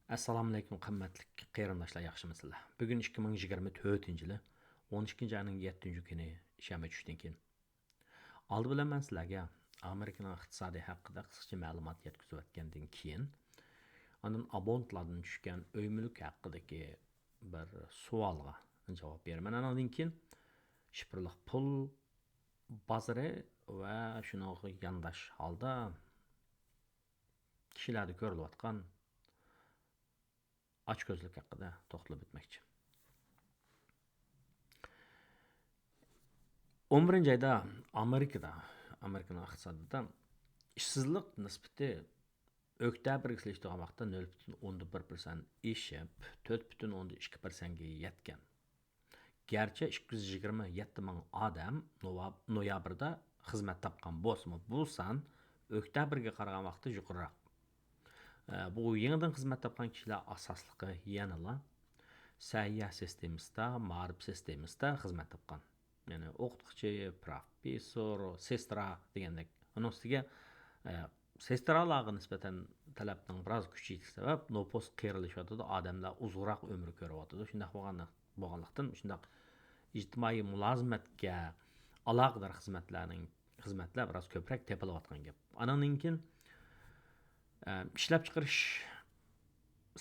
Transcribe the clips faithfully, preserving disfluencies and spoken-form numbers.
ئەسسالامۇئەلەيكۇم، قىممەتلىك قېرىنداشلار، ياخشىمۇسىلەر؟ بۈگۈن ئىككى مىڭ يىگىرمە تۆتىنچى يىلى، ئون ئىككىنچى ئاينىڭ يەتتىنچى كۈنى، شەنبە چۈشتىن كېيىن. ئالدى بىلەن مەن سىلەرگە ئامېرىكىنىڭ ئىقتىسادى ھەققىدە قىسقىچە مەلۇمات يەتكۈزۈۋەتكەندىن كېيىن، ئاندىن ئابونتلاردىن چۈشكەن ئۆي مۈلۈك ھەققىدىكى بىر سوئالغا جاۋاب بېرىمەن. ئانىڭدىن كېيىن شىفىرلىق پۇل بازىرى ۋە شۇنىڭغا يانداش ھالدا كىشىلەردە كۆرۈلۈۋاتقان ئاچكۆزلۈك ھەققىدە توختىلىپ ئۆتمەكچى. ئون بىرىنچى ئايدا ئامېرىكىدا، ئامېرىكىنىڭ ئىقتىسادىدا ئىشسىزلىق نىسبىتى ئۆكتەبىرگە سېلىشتۇرغان ۋاقىتتا نۆل پۈتۈن ئوندىن بىر پىرسەنت ئېشىپ، تۆت پۈتۈن ئوندىن ئىككى پىرسەنتكە يەتكەن. گەرچە ئىككى يۈز يىگىرمە يەتتە مىڭ ئادەم نويابىردا خىزمەت تاپقان بولسىمۇ، بۇ سان ئۆكتەبىرگە قارىغان ۋاقىتتا يۇقىرىراق. ئە، بۇ يېڭىدىن خىزمەت تاپقان كىشىلەر ئاساسلىقى يەنىلا سەھىيە سىستېمىسىدا، مائارىپ سىستېمىسىدا خىزمەت تاپقان. يەنى ئوقۇتقۇچى، پروفېسسور، سېسترا دېگەندەك. ئۇنىڭ ئۈستىگە، ئە، سېسترالارغا نىسبەتەن تەلەپنىڭ بىراز كۈچىيىشى سەۋەب نوپۇس قېرىلىشىۋاتىدۇ، ئادەملەر ئۇزۇنراق ئۆمۈر كۆرۈۋاتىدۇ. شۇنداق بولغان، بولغانلىقتىن، شۇنداق ئىجتىمائىي مۇلازىمەتكە ئالاقىدار خىزمەتلەرنىڭ، خىزمەتلەر بىراز كۆپرەك تېپىلىۋاتقان گەپ. ئانىڭدىن كېيىن، ئە، ئىشلەپچىقىرىش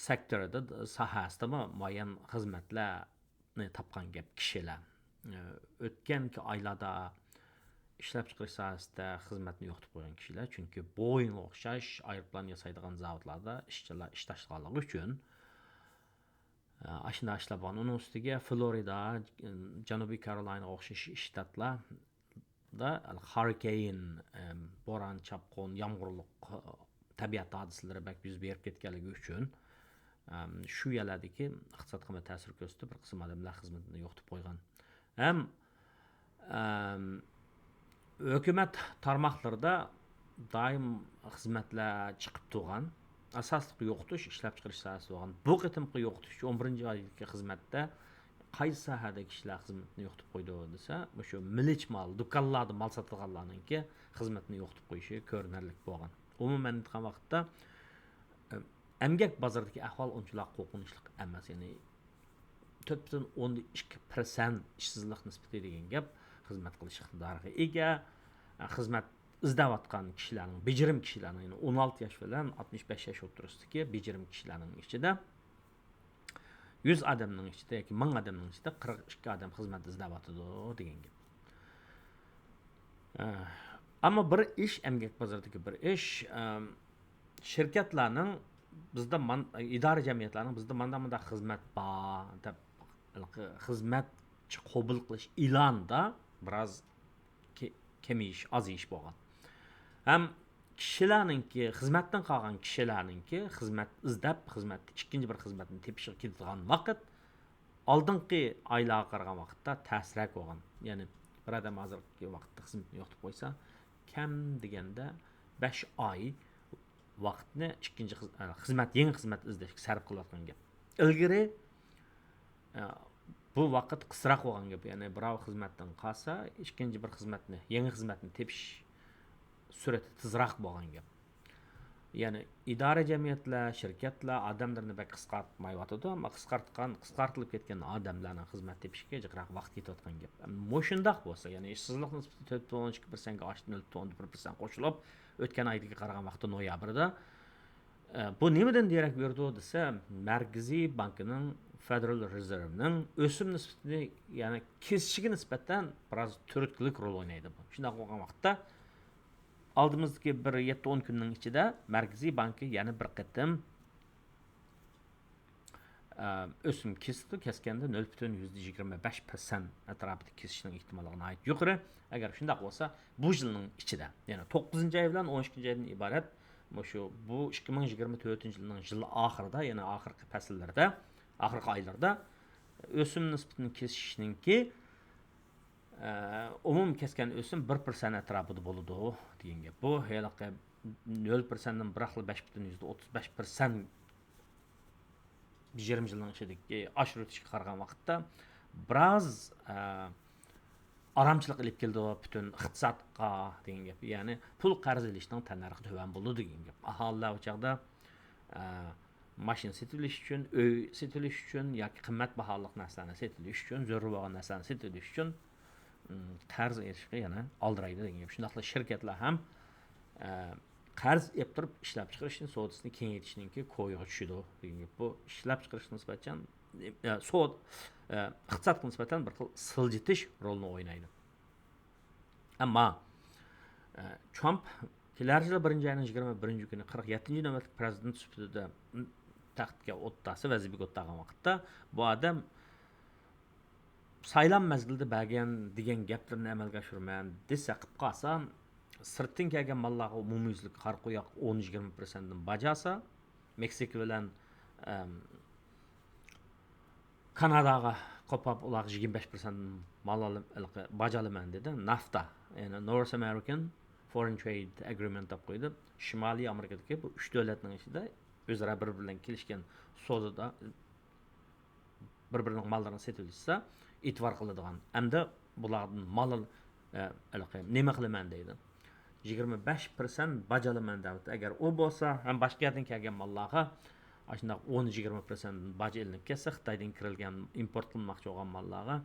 سېكتورىدا، ساھەسىدىمۇ مۇئەييەن خىزمەتلەرنى تاپقان گەپ كىشىلەر. ئۆتكەنكى ئايلاردا ئىشلەپچىقىرىش ساھەسىدە خىزمەتنى يوقىتىپ قويغان كىشىلەر، چۈنكى بويىڭغا ئوخشاش ئايروپىلان ياسايدىغان زاۋۇتلاردا ئىشچىلار ئىش تاشلىغانلىقى ئۈچۈن، ئاشۇنداق ئىشلار بولغان. ئۇنىڭ ئۈستىگە فلورىدا، جەنۇبىي كارولىناغا ئوخشاش شتاتلار دا ھاررىكېين، ئەم، بوران، چاپقۇن، يامغۇرلۇق، ئە، تەبىئەت ھادىسىلىرى بەك يۈز بېرىپ كەتكەنلىكى ئۈچۈن، ئەم، شۇ يەرلەردىكى ئىقتىسادقا تەسىر كۆرسىتىپ، بىر قىسىم ئادەملەر خىزمىتىنى يوقىتىپ قويغان. ھەم، ئەم، ھۆكۈمەت تارماقلىرىدا دائىم خىزمەتلەر چىقىپ تۇرغان. ئاساسلىق يوقىتىش ئىشلەپچىقىرىش ساھەسى بولغان. بۇ قېتىمقى يوقىتىش ئون بىرىنچى ئايدىكى خىزمەتتە قايسى ساھەدە كىشىلەر خىزمىتىنى يوقىتىپ قويىدۇ دېسە، مۇشۇ مىلىچ مال، دۇكانلاردا مال ساتىدىغانلارنىڭكى خىزمىتىنى يوقىتىپ قويۇشى كۆرۈنەرلىك بولغان. ئومۇمەن ئېيتقان ۋاقىتتا، ئەمگەك بازىرىدىكى ئەھۋال ئۇنچىلىك قورقۇنچلۇق ئەمەس. يەنى، تۆت پۈتۈن ئوندىن ئىككى پىرسەنت ئىشسىزلىق نىسبىتى دېگەن گەپ خىزمەت قىلىش ئىقتىدارىغا ئىگە، خىزمەت ئىزدەۋاتقان كىشىلەرنىڭ، بېجىرىم كىشىلەرنىڭ، يەنى ئون ئالتە ياش بىلەن ئاتمىش بەش ياش ئوتتۇرىسىدىكى بېجىرىم كىشىلەرنىڭ ئىچىدە يۈز ئادەمنىڭ ئىچىدە ياكى مىڭ ئادەمنىڭ ئىچىدە قىرىق ئىككى ئادەم خىزمەت ئىزدەۋاتىدۇ دېگەن گەپ. ئە، ئەمما بىر ئىش، ئەمگەك بازىرىدىكى بىر ئىش، ئەم، شىركەتلەرنىڭ بىزدە مان-، ئىدارە جەمئىيەتلەرنىڭ بىزدە مانداق، مانداق خىزمەت بار دەپ، خىزمەتچى قوبۇل قىلىش ئېلانىدا بىراز كې-، كېمىيىش، ئازىيىش بولغان. ھەم كىشىلەرنىڭكى، خىزمەتتىن قالغان كىشىلەرنىڭكى خىزمەت ئىزدەپ، خىزمەت، ئىككىنچى بىر خىزمەتنى تېپىشىغا كېتىدىغان ۋاقىت ئالدىنقى ئايلارغا قارىغان ۋاقىتتا تەسرەك بولغان. يەنى بىر ئادەم ھازىرقى ۋاقىتتا خىزمىتىنى يوقىتىپ قويسا، كەم دېگەندە بەش ئاي ۋاقىتنى ئىككىنچى خىز-، ئە، خىزمەت، يېڭى خىزمەت ئىزدەشكە سەرپ قىلىۋاتقان گەپ. ئىلگىرى، ئە، بۇ ۋاقىت قىسراق بولغان گەپ. يەنى بىراۋ خىزمەتتىن قالسا، ئىككىنچى بىر خىزمەتنى، يېڭى خىزمەتنى تېپىش سۈرئىتى تېزراق بولغان گەپ. يەنى ئىدارە جەمئىيەتلەر، شىركەتلەر ئادەملىرىنى بەك قىسقارتمايۋاتىدۇ، ئەمما قىسقارتقان، قىسقارتىلىپ كەتكەن ئادەملەرنىڭ خىزمەت تېپىشىگە جىقراق ۋاقىت كېتىۋاتقان گەپ. مۇشۇنداق بولسا، يەنى ئىشسىزلىق نىسبىتى تۆت پۈتۈن ئوندىن ئىككى پىرسەنتكە ئاشتى، نۆل پۈتۈن ئوندىن بىر پىرسەنت قوشۇلۇپ، ئۆتكەن ئايدىكى قارىغان ۋاقىتتا نويابىردا، ئە، بۇ نېمىدىن دېرەك بېرىدۇ دېسە، مەركىزىي بانكىنىڭ، فېدېرال رېزېرۋنىڭ ئۆسۈم نىسبىتىنى، يەنى كېسىشىگە نىسبەتەن بىراز تۈرتكىلىك رول ئوينايدۇ بۇ. شۇنداق بولغان ۋاقىتتا، ئالدىمىزدىكى بىر يەتتە ئون كۈننىڭ ئىچىدە مەركىزىي بانكا يەنە بىر قېتىم، ئە، ئۆسۈم كېسىدۇ، كەسكەندە نۆل پۈتۈن يۈزدە يىگىرمە بەش پىرسەنت ئەتراپىدا كېسىشنىڭ ئېھتىماللىقى ناھايىتى يۇقىرى. ئەگەر شۇنداق بولسا، بۇ يىلنىڭ ئىچىدە، يەنى توققۇزىنچى ئاي بىلەن ئون ئىككىنچى ئايدىن ئىبارەت، مۇشۇ، بۇ ئىككى مىڭ يىگىرمە تۆتىنچى يىلنىڭ يىل ئاخىرىدا، يەنى ئاخىرقى پەسىللەردە، ئاخىرقى ئايلاردا ئۆسۈم نىسبىتىنى كېسىشنىڭكى، ئە، ئومۇمىي كەسكەن ئۆسۈم بىر پىرسەنت ئەتراپىدا بولىدۇ دېگەن گەپ. بۇ ھېلىقى نۆل پىرسەنتتىن بىراقلا بەش پۈتۈن يۈزدە ئوتتۇز بەش پىرسەنت يېرىم يىلنىڭ ئىچىدىكى ئاشۇرۇۋېتىشكە قارىغان ۋاقىتتا بىراز، ئە، ئارامچىلىق ئېلىپ كېلىدۇ پۈتۈن ئىقتىسادقا دېگەن گەپ. يەنى پۇل قەرز ئېلىشنىڭ تەننەرخى تۆۋەن بولىدۇ دېگەن گەپ. ئاھالىلەر ئۇ چاغدا، ئە، ماشىنا سېتىۋېلىش ئۈچۈن، ئۆي سېتىۋېلىش ئۈچۈن ياكى قىممەت باھالىق نەرسىلەرنى سېتىۋېلىش ئۈچۈن، زۆرۈر بولغان نەرسىلەرنى سېتىۋېلىش ئۈچۈن، ئىم، قەرز ئېلىشقا يەنە ئالدىرايدۇ دېگەن گەپ. شۇنداقلا شىركەتلەر ھەم، ئە، قەرز ئېلىپ تۇرۇپ ئىشلەپچىقىرىشنى، سودىسىنى كېڭەيتىشنىڭكى كويىغا چۈشىدۇ دېگەن گەپ. بۇ ئىشلەپچىقىرىشقا نىسبەتەن، ئە، سود-، ئە، ئىقتىسادقا نىسبەتەن بىر خىل سىلجىتىش رولىنى ئوينايدۇ. ئەمما، ئە، ترامپ كېلەر يىلى بىرىنچى ئاينىڭ يىگىرمە بىرىنچى كۈنى قىرىق يەتتىنچى نۆۋەتلىك پرېزىدېنت سۈپىتىدە تەختكە ئولتۇرسا، ۋەزىپىگە ئولتۇرغان ۋاقىتتا، بۇ ئادەم سايلام مەزگىلىدە بەرگەن دېگەن گەپلىرىنى ئەمەلگە ئاشۇرىمەن دېسە، قىلىپ قالسا، سىرتتىن كەلگەن ماللارغا ئومۇميۈزلۈك قارا قوياق ئون يىگىرمە پىرسەنتتىن باج ئالسا، مېكسىكا بىلەن، ئەم، كاناداغا قوپاپ ئۇلارغا يىگىرمە بەش پىرسەنت مال ئالىم-، ھېلىقى باج ئالىمەن دېدى. نافتا، يەنى North American Foreign Trade Agreement دەپ قويدى. شىمالىي ئامېرىكىدىكى بۇ ئۈچ دۆلەتنىڭ ئىچىدە ئۆزئارا بىر-بىرى بىلەن كېلىشكەن سودىدا بىر-بىرىنىڭ ماللىرىنى سېتىۋېلىشسا ئېتىبار قىلىدىغان. ئەمدى بۇلاردىن مال ئال-، ئە، ھېلىقى نېمە قىلىمەن دەيدۇ. يىگىرمە بەش پىرسەنت باج ئالىمەن دەۋاتىدۇ. ئەگەر ئۇ بولسا، ھەم باشقا يەردىن كەلگەن ماللارغا ئاشۇنداق ئون يىگىرمە پىرسەنت باج ئېلىنىپ كەتسە، خىتايدىن كىرىلگەن، ئىمپورت قىلماقچى بولغان ماللارغا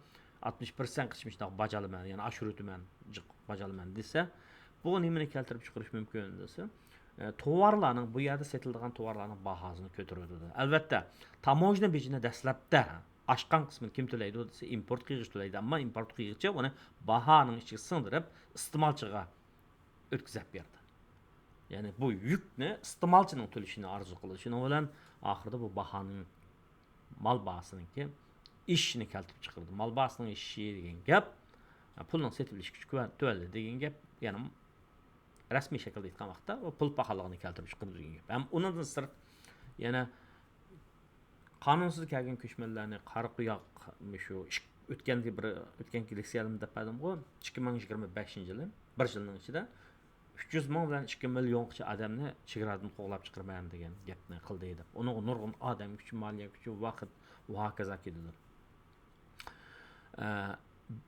ئاتمىش پىرسەنت قىسمى شۇنداق باج ئالىمەن، يەنى ئاشۇرۇۋېتىمەن، جىق باج ئالىمەن دېسە، بۇ نېمىنى كەلتۈرۈپ چىقىرىش مۇمكىن دېسە، ئە، توۋارلارنىڭ، بۇ يەردە سېتىلىدىغان توۋارلارنىڭ باھاسىنى كۆتۈرۈۋېتىدۇ. ئەلۋەتتە، تاموژنا بېجىنى دەسلەپتە ئاشقان قىسمىنى كىم تۆلەيدۇ دېسە، ئىمپورت قىلغۇچى تۆلەيدۇ. ئەمما ئىمپورت قىلغۇچى ئۇنى باھانىڭ ئىچىگە سىڭدۈرۈپ، ئىستېمالچىغا ئۆتكۈزۈپ بېرىدۇ. يەنى بۇ يۈكنى ئىستېمالچىنىڭ تۆلىشىنى ئارزۇ قىلىدۇ. شۇنىڭ بىلەن ئاخىرىدا بۇ باھانىڭ، مال باھاسىنىڭكى ئېشىشىنى كەلتۈرۈپ چىقىرىدۇ. مال باھاسىنىڭ ئېشىشى دېگەن گەپ، پۇلنىڭ سېتىۋېلىش كۈچى تۆۋەنلىدى دېگەن گەپ. يەنى رەسمىي شەكىلدە ئېيتقان ۋاقىتتا، ئۇ پۇل پاخاللىقىنى كەلتۈرۈپ چىقىرىدۇ دېگەن گەپ. ھەم ئۇنىڭدىن سىرت، يەنە قانۇنسىز كەلگەن كۆچمەنلەرنى قارا قوياق، مۇشۇ ئىك-، ئۆتكەندىكى بىر، ئۆتكەنكى لېكسىيەمدە دەپ بەردىمغۇ، ئىككى مىڭ يىگىرمە بەشىنچى يىلى، بىر يىلنىڭ ئىچىدە ئۈچ يۈز مىڭ بىلەن ئىككى مىليونغىچە ئادەمنى چېگرادىن قوغلاپ چىقىرىمەن دېگەن گەپنى قىلدى دەپ. ئۇنىڭغا نۇرغۇن ئادەم كۈچى، مالىيە كۈچى، ۋاقىت ۋە ھاكازا كېتىدۇ. ئە،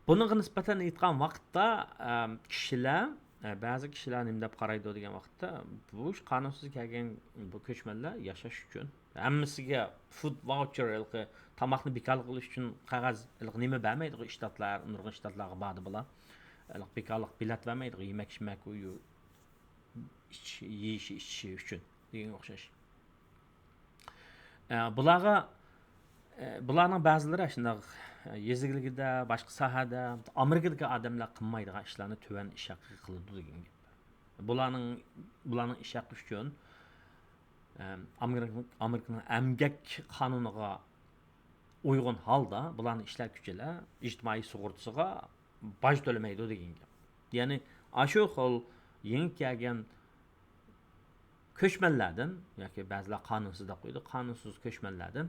بۇنىڭغا نىسبەتەن ئېيتقان ۋاقىتتا، ئە، كىشىلەر، ئە، بەزى كىشىلەر نېمە دەپ قارايدۇ دېگەن ۋاقىتتا، بۇ قانۇنسىز كەلگەن بۇ كۆچمەنلەر ياشاش ئۈچۈن ھەممىسىگە فۇد ۋاۋچېر، ھېلىقى تاماقنى بىكارلىق قىلىش ئۈچۈن قەغەز، ھېلىقى نېمە بەرمەيدىغۇ، شتاتلار، نۇرغۇن شتاتلارغا باردى بۇلار. ھېلىقى بىكارلىق بېلەت بەرمەيدىغۇ، يېمەك ئىچمەك، ئۇ، ئۇ، ئىچ-، يېيىشى، ئىچىشى ئۈچۈن دېگەنگە ئوخشاش. ئە، بۇلارغا، ئە، بۇلارنىڭ بەزىلىرى شۇنداق، ئە، يېزا ئىگىلىكىدە، باشقا ساھەدە، ئامېرىكىدىكى ئادەملەر قىلمايدىغان ئىشلارنى تۆۋەن ئىش ھەققىگە قىلىدۇ دېگەن گەپ. بۇلارنىڭ، بۇلارنىڭ ئىش ھەققى ئۈچۈن، ئە، ئامېرىكا، ئامېرىكىنىڭ ئەمگەك قانۇنىغا ئۇيغۇن ھالدا بۇلارنىڭ ئىشلەتكۈچىلەر ئىجتىمائىي سۇغۇرتىسىغا باج تۆلىمەيدۇ دېگەن گەپ. يەنى ئاشۇ خىل يېڭى كەلگەن كۆچمەنلەردىن ياكى بەزىلەر قانۇنسىز دەپ قويىدۇ، قانۇنسىز كۆچمەنلەردىن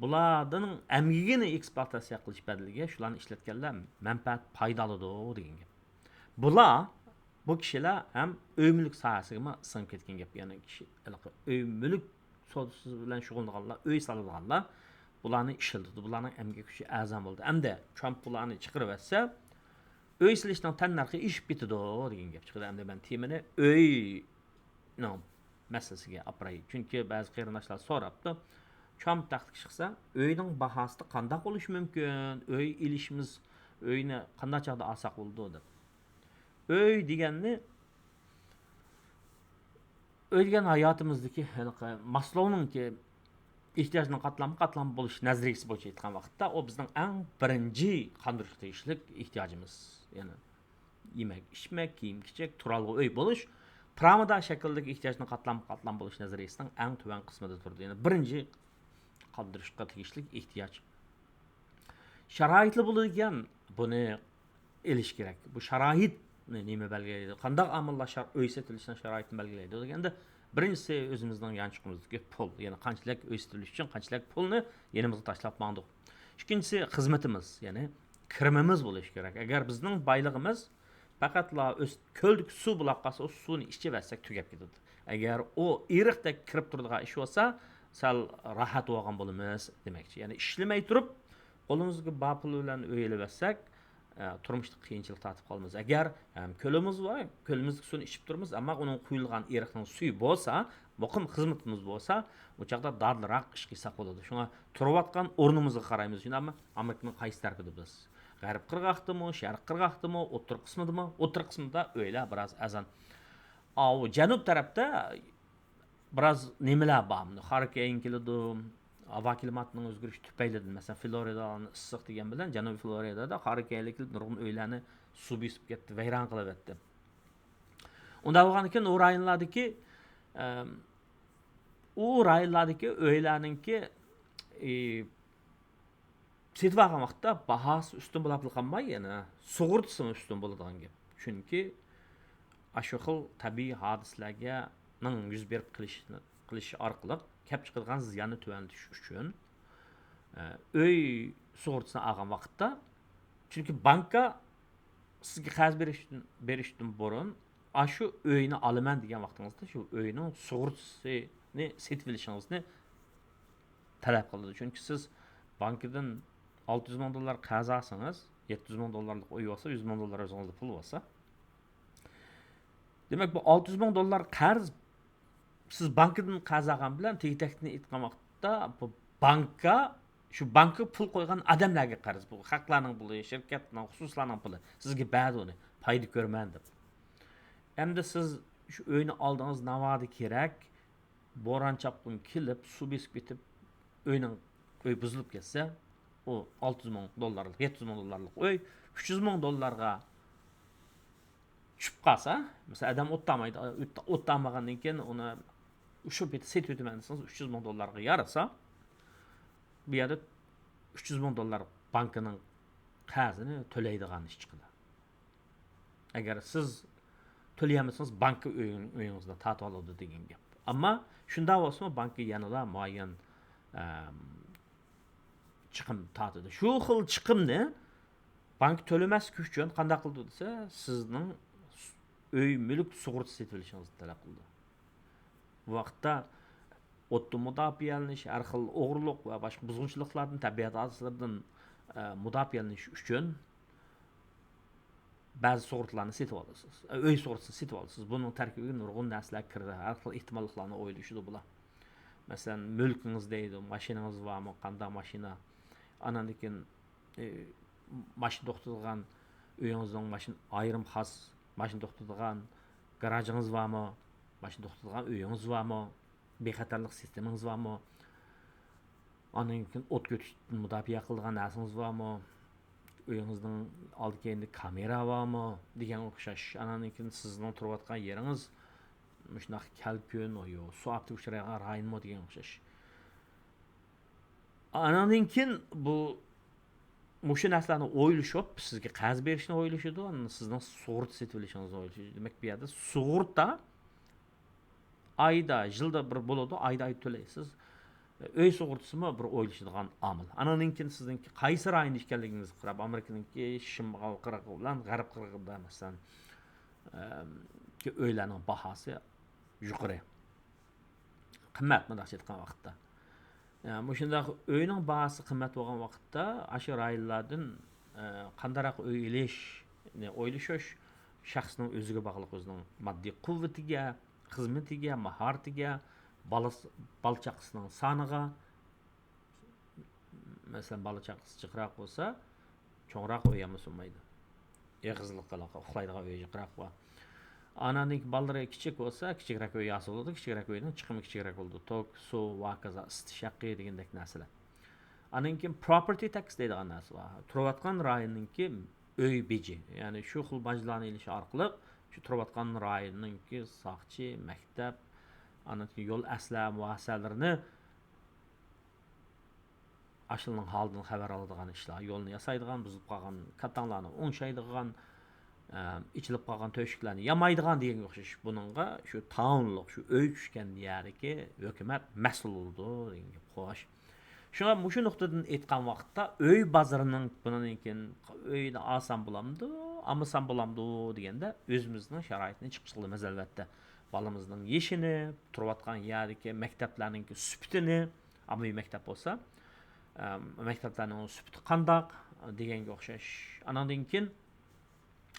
بۇلارنىڭ ئەمگىكىنى ئېكسپلۇئاتاتسىيە قىلىش بەدىلىگە شۇلارنى ئىشلەتكەنلەر مەنپەئەت، پايدا ئالىدۇ دېگەن گەپ. بۇلار، بۇ كىشىلەر ھەم ئۆي مۈلۈك ساھەسىگىمۇ سىڭىپ كەتكەن گەپ. يەنى كىشى، ھېلىقى ئۆي مۈلۈك سودىسى بىلەن شۇغۇللىنىدىغانلار، ئۆي سالىدىغانلار بۇلارنى ئىشلىتىدۇ، بۇلارنىڭ ئەمگەك كۈچى ئەرزان بولىدۇ. ئەمدى ترامپ بۇلارنى چىقىرىۋەتسە، ئۆي سېلىشنىڭ تەننەرخى ئېشىپ كېتىدۇ دېگەن گەپ چىقىدۇ. ئەمدى مەن تېمىنى ئۆينىڭ مەسىلىسىگە ئاپىراي. چۈنكى بەزى قېرىنداشلار سوراپتۇ، ترامپ تەختكە چىقسا، ئۆينىڭ باھاسى قانداق بولۇشى مۇمكىن؟ ئۆي ئېلىشىمىز، ئۆينى قانداق چاغدا ئالساق بولىدۇ دەپ. ئۆي دېگەننى ئۆي دېگەن ھاياتىمىزدىكى ھېلىقى ماسلونىڭكى ئېھتىياجنىڭ قاتلاممۇ قاتلام بولۇش نەزەرىيىسى بويىچە ئېيتقان ۋاقىتتا، ئۇ بىزنىڭ ئەڭ بىرىنچى قاندۇرۇشقا تېگىشلىك ئېھتىياجىمىز. يەنى يېمەك، ئىچمەك، كىيىم-كېچەك، تۇرالغۇ ئۆي بولۇش، پىرامىدا شەكلىدىكى ئېھتىياجنىڭ قاتلاممۇ قاتلام بولۇش نەزەرىيىسىنىڭ ئەڭ تۆۋەن قىسمىدا تۇرىدۇ. يەنى بىرىنچى قاندۇرۇشقا تېگىشلىك ئېھتىياج. شارائىتلا بولىدىكەن، بۇنى ئېلىش كېرەك. بۇ شارائىتنى نېمە بەلگىلەيدۇ؟ قانداق ئامىللار شار-، ئۆي سېتىۋېلىشنىڭ شارائىتىنى بەلگىلەيدۇ دېگەندە، بىرىنچىسى ئۆزىمىزنىڭ يانچۇقىمىزدىكى پۇل. يەنى قانچىلىك ئۆي سېتىۋېلىش ئۈچۈن قانچىلىك پۇلنى يېنىمىزغا تاشلاپ ماڭدۇق. ئىككىنچىسى خىزمىتىمىز، يەنى كىرىمىمىز بولۇشى كېرەك. ئەگەر بىزنىڭ بايلىقىمىز پەقەتلا ئۆس-، كۆلدىكى سۇ بولاپ قالسا، ئۇ سۇنى ئىچىۋەتسەك تۈگەپ كېتىدۇ. ئەگەر ئۇ ئېرىقتەك كىرىپ تۇرىدىغان ئىش بولسا، سەل راھەت بولغان بولىمىز دېمەكچى. يەنى ئىشلىمەي تۇرۇپ، قولىمىزدىكى بار پۇل بىلەن ئۆي ئېلىۋەتسەك، ئە، تۇرمۇشتا قىيىنچىلىق تارتىپ قالىمىز. ئەگەر، ئەم، كۆلىمىز بار، كۆلىمىزدىكى سۇنى ئىچىپ تۇرىمىز، ئەمما ئۇنىڭ قۇيۇلغان ئېرىقنىڭ سۈيى بولسا، مۇقىم خىزمىتىمىز بولسا، ئۇ چاغدا دادىلراق ئىش قىلساق بولىدۇ. شۇڭا تۇرۇۋاتقان ئورنىمىزغا قارايمىز. شۇنداقمۇ؟ ئامېرىكىنىڭ قايسى تەرىپىدە بىز؟ غەرب قىرغاقتىمۇ، شەرق قىرغاقتىمۇ، ئوتتۇرا قىسمىدىمۇ؟ ئوتتۇرا قىسمىدا ئۆيلەر بىراز ئەرزان. ئاۋۇ جەنۇب تەرەپتە بىراز نېمىلەر بار؟ ھاررىكېين كېلىدۇ، ھاۋا كىلىماتىنىڭ ئۆزگىرىشى تۈپەيلىدىن، مەسىلەن، فلورىدانىڭ ئىسسىق دېگەن بىلەن جەنۇبىي فلورىدادا ھاررىكېينلەر كېلىپ نۇرغۇن ئۆيلەرنى سۇ بېسىپ كەتتى، ۋەيران قىلىۋەتتى. ئۇنداق بولغاندىكىن ئۇ رايونلاردىكى، ئەم، ئۇ رايونلاردىكى ئۆيلەرنىڭكى، ئى، سېتىۋالغان ۋاقىتتا باھاسى ئۈستۈن بولاپلا قالماي، يەنە سۇغۇرتىسىمۇ ئۈستۈن بولىدىغان گەپ. چۈنكى ئاشۇ خىل تەبىئىي ھادىسىلەرگە، نىڭ يۈز بېرىپ قېلىشى، قېلىشى ئارقىلىق كەپ چىقىدىغان زىياننى تۆۋەنلىتىش ئۈچۈن، ئە، ئۆي سۇغۇرتىسىنى ئالغان ۋاقىتتا، چۈنكى بانكا سىزگە قەرز بېرىشتىن، بېرىشتىن بۇرۇن، ئاشۇ ئۆينى ئالىمەن دېگەن ۋاقتىڭىزدا، شۇ ئۆينىڭ سۇغۇرتىسىنى سېتىۋېلىشىڭىزنى تەلەپ قىلىدۇ. چۈنكى سىز بانكىدىن ئالتە يۈز مىڭ دوللار قەرز ئالسىڭىز، يەتتە يۈز مىڭ دوللارلىق ئۆي بولسا، يۈز مىڭ دوللار ئۆزىڭىزدە پۇل بولسا. دېمەك، بۇ ئالتە يۈز مىڭ دوللار قەرز، سىز بانكىدىن قەرز ئالغان بىلەن، تېگى-تەكتىنى ئېيتقان ۋاقىتتا، بۇ بانكا، شۇ بانكىغا پۇل قويغان ئادەملەرگە قەرز. بۇ خەقلەرنىڭ پۇلى، شىركەتنىڭ، خۇسۇسلارنىڭ پۇلى. سىزگە بەردى ئۇنى، پايدا كۆرىمەن دەپ. ئەمدى سىز شۇ ئۆينى ئالدىڭىز، ناۋادا كېرەك، بوران-چاپقۇن كېلىپ، سۇ بېسىپ كېتىپ، ئۆينىڭ، ئۆي بۇزۇلۇپ كەتسە، ئۇ ئالتە يۈز مىڭ دوللارلىق، يەتتە يۈز مىڭ دوللارلىق ئۆي ئۈچ يۈز مىڭ دوللارغا چۈشۈپ قالسا، مەسىلەن، ئادەم ئوتتامايدۇ، ئوت-، ئوتتامىغاندىن كېيىن ئۇنى شۇ پېتى سېتىۋېتىمەن دېسىڭىز، ئۈچ يۈز مىڭ دوللارغا يارىسا، بۇ يەردە ئۈچ يۈز مىڭ دوللار بانكىنىڭ قەرزىنى تۆلەيدىغان ئىش چىقىدۇ. ئەگەر سىز تۆلىيەلمىسىڭىز، بانكا ئۆيىڭ-، ئۆيىڭىزنى تارتىۋالىدۇ دېگەن گەپ. ئەمما شۇنداق بولسىمۇ، بانكا يەنىلا مۇئەييەن، ئەم، چىقىم تارتىدۇ. شۇ خىل چىقىمنى بانكا تۆلىمەسلىك ئۈچۈن قانداق قىلىدۇ دېسە، سىزنىڭ ئۆي مۈلۈك سۇغۇرتىسى سېتىۋېلىشىڭىزنى تەلەپ قىلىدۇ. بۇ ۋاقىتتا ئوتتىن مۇداپىئەلىنىش، ھەر خىل ئوغرىلىق ۋە باشقا بۇزغۇنچىلىقلاردىن، تەبىئەت ھادىسىلىرىدىن، ئە، مۇداپىئەلىنىش ئۈچۈن بەزى سۇغۇرتىلارنى سېتىۋالىسىز. ئۆي سۇغۇرتىسىنى سېتىۋالىسىز. بۇنىڭ تەركىبىگە نۇرغۇن نەرسىلەر كىرىدۇ. ھەر خىل ئېھتىماللىقلارنى ئويلىشىدۇ بۇلار. مەسىلەن، مۈلكىڭىز دەيدۇ، ماشىنىڭىز بارمۇ، قانداق ماشىنا؟ ئاناندىن كېيىن، ئى، ماشىنا توختىتىدىغان ئۆيىڭىزنىڭ ماشىنا ئايرىم خاس ماشىنا توختىتىدىغان گاراژىڭىز بارمۇ؟ ماشىنا توختىتىدىغان ئۆيىڭىز بارمۇ؟ بىخەتەرلىك سىستېمىڭىز بارمۇ؟ ئاندىن كېيىن ئوت كۆتۈشتىن مۇداپىئە قىلىدىغان نەرسىڭىز بارمۇ؟ ئۆيىڭىزنىڭ ئالدى كەينىدە كامېرا بارمۇ؟ دېگەن ئوخشاش. ئاناندىن كېيىن سىزنىڭ تۇرۇۋاتقان يېرىڭىز مۇشۇنداق كەلكۈن، يو، سۇ ئاپىتىگە ئۇچرايدىغان رايونمۇ؟ دېگەن ئوخشاش. ئاناندىن كېيىن بۇ، مۇشۇ نەرسىلەرنى ئويلىشىپ، سىزگە قەرز بېرىشنى ئويلىشىدۇ، ئاندىن سىزنىڭ سۇغۇرتا سېتىۋېلىشىڭىزنى ئويلىشىدۇ. دېمەك، بۇ يەردە سۇغۇرتا ئايدا، يىلدا بىر بولىدۇ، ئايدا ئايدا تۆلەيسىز. ئۆي سۇغۇرتىسىمۇ بىر ئويلىشىدىغان ئامىل. ئانىڭدىن كېيىن سىزنىڭكى قايسى رايوندا ئىكەنلىكىڭىزگە قاراپ، ئامېرىكىنىڭكى شىمال قىرغىقى بىلەن غەرب قىرغىقىدا، مەسىلەن، ئەم، ئۆيلەرنىڭ باھاسى يۇقىرى. قىممەت، مۇنداقچە ئېيتقان ۋاقىتتا. ئە، مۇشۇنداق ئۆينىڭ باھاسى قىممەت بولغان ۋاقىتتا، ئاشۇ رايونلاردىن، ئە، قانداقراق ئۆي ئېلىشنى ئويلىشىش شەخسنىڭ ئۆزىگە باغلىق، ئۆزىنىڭ ماددىي قۇۋۋىتىگە، خىزمىتىگە، ماھارىتىگە، بالا، بالا-چاقىسىنىڭ سانىغا. مەسىلەن، بالا-چاقىسى جىقراق بولسا، چوڭراق ئۆي ئالمىسا بولمايدۇ. ئېغىزلىق، ئۇخلايدىغان ئۆي جىقراق بار. ئاناندىن كېيىن بالىلىرى كىچىك بولسا، كىچىكرەك ئۆي ئالسا بولىدۇ. كىچىكرەك ئۆينىڭ چىقىمى كىچىكرەك بولىدۇ. توك، سۇ، ۋاكازا، ئىسسىتىش ھەققى دېگەندەك نەرسىلەر. ئاندىن كېيىن پروپېرتى تەكس دەيدىغان نەرسە بار. تۇرۇۋاتقان رايوننىڭكى ئۆي بېجى. يەنى شۇ خىل باجلارنى ئېلىش ئارقىلىق شۇ تۇرۇۋاتقان رايوننىڭكى ساقچى، مەكتەپ، ئاندىن كېيىن يول ئەسلىھە مۇئەسسەلىرىنى ئاشۇنىڭ ھالىدىن خەۋەر ئالىدىغان ئىشلار، يولنى ياسايدىغان، بۇزۇلۇپ قالغان كاتاڭلارنى ئوڭشايدىغان، ئە، ئېچىلىپ قالغان تۆشۈكلەرنى يامايدىغان دېگەنگە ئوخشاش. بۇنىڭغا شۇ تاۋنلۇق، شۇ ئۆي چۈشكەن يەردىكى ھۆكۈمەت مەسئۇل بولىدۇ دېگەن گەپ، خوش. شۇڭا مۇشۇ نۇقتىدىن ئېيتقان ۋاقىتتا، ئۆي بازىرىنىڭ بۇنىڭدىن كېيىن ئۆينى ئالسام بولامدۇ، ئالمىسام بولامدۇ دېگەندە، ئۆزىمىزنىڭ شارائىتىنى چىقىش قىلىمىز، ئەلۋەتتە. بالىمىزنىڭ يېشىنى، تۇرۇۋاتقان يەردىكى مەكتەپلەرنىڭكى سۈپىتىنى، ئاممىۋى مەكتەپ بولسا، ئەم، مەكتەپلەرنىڭ سۈپىتى قانداق دېگەنگە ئوخشاش. ئاناندىن كېيىن